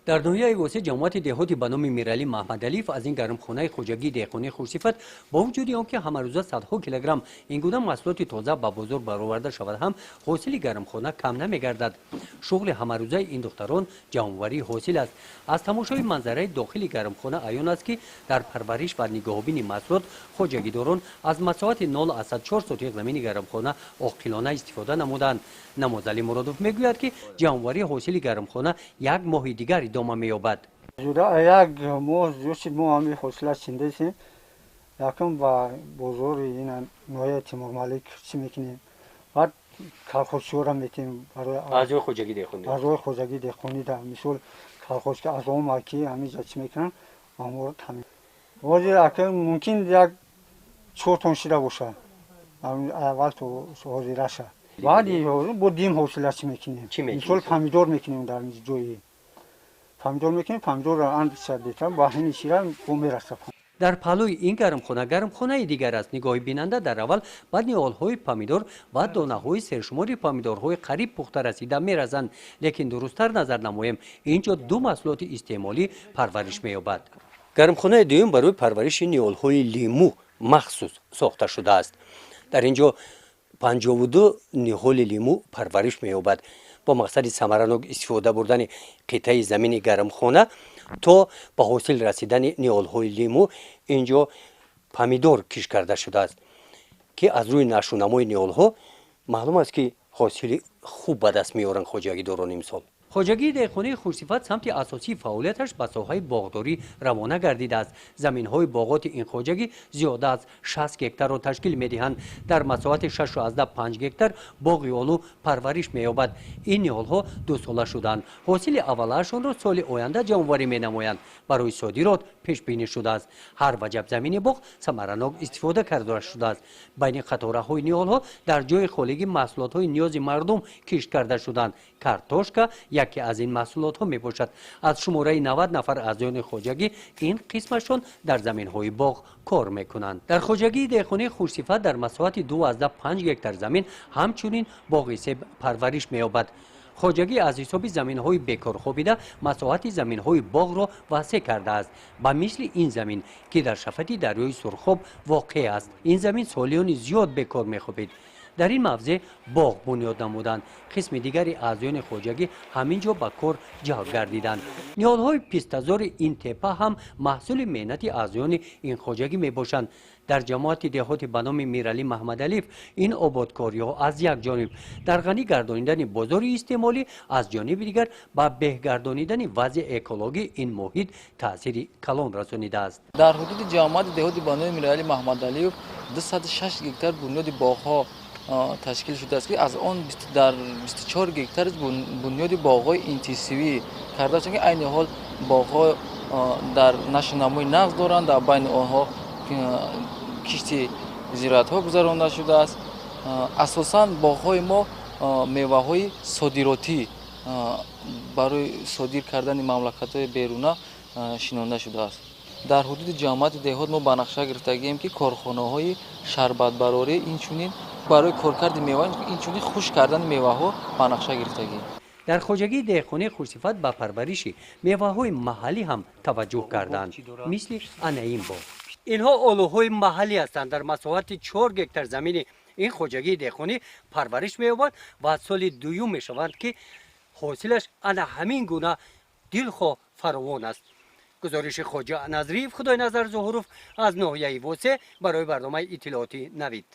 Дар ноҳияи Восе, ҷамоати деҳоти ба номи Миралӣ Маҳмадалиев, аз ин гармхонаи хоҷагии деҳқонии хушсифат, бо вуҷуди он ки ҳамарӯза садҳо килограмм ин гуна маҳсулоти тоза ба бозор бароварда шавад ҳам, ҳосили гармхона кам намегардад. Шуғли ҳамарӯзаи ин духтарон ҷамъоварии ҳосил аст. Аз тамошои манзараи дохили гармхона аён аст, ки дар парвариш ва нигоҳубини маҳсулот хоҷагидорон аз масоҳати 0,4 сотиқ замини гармхона оқилона истифода намуданд. Намозалӣ Муродов мегӯяд, ки ҷамъоварии ҳосили гармхона як моҳи дигар идома меёбад. Як моҳ зиёд шид, мо ҳами ҳосила чиндесем. Якум ба бозори ина ноҳияи Тимурмалик чӣ мекунем, баъд колхозчиёра метем. Барои аъзои хоҷагии деҳқонӣ. Аъзои хоҷагии деҳқонӣ да, мисол, колхозки аъзома ки ҳамиҷа чӣ мекунанд, аморо таъмин. Ҳозир ака мумкин як 4 тон шида бошад аввал то ҳозираша. Баъди бо дим ҳосила чӣ мекунем, мисол, помидор мекунем. Дар ҷои помидор мекунем, помидорро андиша бета ба ҳини шира бо мераса. Дар паҳлӯи ин гармхона гармхонаи дигар аст. Нигоҳи бинанда дар аввал ба ниҳолҳои помидор ва донаҳои сершумори помидорҳои қариб пухта расида меразанд, лекин дурусттар назар намоем, ин ҷо ду маҳсулоти истеъмолӣ парвариш меёбад. Гармхонаи дуюм барои парвариши ниҳолҳои лимӯ махсус сохта шудааст. Дар ин ҷо 52 ниҳоли лимӯ парвариш меёбад. Бо мақсади самаранок истифода бурдани қитъаи замини гармхона то ба ҳосил расидани ниҳолҳои лимӯ, ин ҷо помидор кишт карда шудааст, ки аз рӯи нашъунамои ниҳолҳо маълум аст, ки ҳосили хуб ба даст меоранд хоҷагидорон имсол. Хоҷагии деҳқонии хушсифат самти асосии фаъолияташ ба соҳаи боғдорӣ равона гардидааст. Заминҳои боғоти ин хоҷагӣ зиёда аз 60 гектарро ташкил медиҳанд. Дар масоҳати 6,5 гектар боғи олу парвариш меёбад. Ин ниҳолҳо 2сола шуданд, ҳосили аввалаашонро соли оянда ҷамъоварӣ менамоянд. Барои содирот пешбинӣ шудааст. Ҳар ваҷаб замини боғ самаранок истифода карда шудааст. Байни қатораҳои ниҳолҳо дар ҷои холигӣ маҳсулотҳои ниёзи мардум кишт карда шуданд. Картошка яке аз ин маҳсулотҳо мебошад. Аз шумораи 90 нафар аъзоёни хоҷагӣ ин қисмашон дар заминҳои боғ кор мекунанд. Дар хоҷагии деҳқонии хушсифат дар масоҳати 2,5 гектар замин ҳамчунин боғи себ парвариш меёбад. Хоҷагӣ аз ҳисоби заминҳои бекор хобида масоҳати заминҳои боғро васеъ кардааст, ба мисли ин замин, ки дар шафати дарёи Сурхоб воқеъ аст. Ин замин солиёни зиёд бекор мехобид. Дар ин мавзеъ боғ бунёд намуданд. Қисми дигари аъзоёни хоҷагӣ ҳамин ҷо ба кор ҷалб гардиданд. Ниҳолҳои пистазори ин теппа ҳам маҳсули меҳнати аъзоёни ин хоҷагӣ мебошанд. Дар ҷамоати деҳоти ба номи Миралӣ Маҳмадалиев ин ободкориҳо аз як ҷониб дар ғанӣ гардонидани бозори истеъмолӣ, аз ҷониби дигар ба беҳгардонидани вазъи экологии ин муҳит таъсири калон расонидааст. Дар ҳудуди ҷамоати деҳоти ба номи Миралӣ Маҳмадалиев 206 гектар бунёди боғҳо ташкил шудааст, ки аз он дар 24 гектар бунёди боғҳои интенсивӣ карда шуд, ки айни ҳол боғҳо дар нашъунамои нағз доранд. Дар байни онҳо кишти зироатҳо гузаронда шудааст. Асосан боғҳои мо меваҳои содиротӣ барои содир кардани мамлакатҳои беруна шинонда шудааст. Дар ҳудуди ҷамоати деҳот мо ба нақша гирифтагием, ки корхонаҳои шарбатбарорӣ, инчунин барои коркарди мева, инчунин хушк кардани меваҳо ба нақша гирифтагием. Дар хоҷагии деҳқонии хушсифат ба парвариши меваҳои маҳаллӣ ҳам таваҷҷӯҳ карданд, мисли ана ин боғ. Инҳо олуҳои маҳаллӣ ҳастанд. Дар масоҳати 4 гектар замини ин хоҷагии деҳқонӣ парвариш меёбад ва соли дуюм мешаванд, ки ҳосилаш ана ҳамин гуна дилхоҳ фаровон аст. Гузориши Хоҷа Назриев, Худойназар Зуҳуров аз ноҳияи Восе барои барномаи иттилоотӣ «Навид».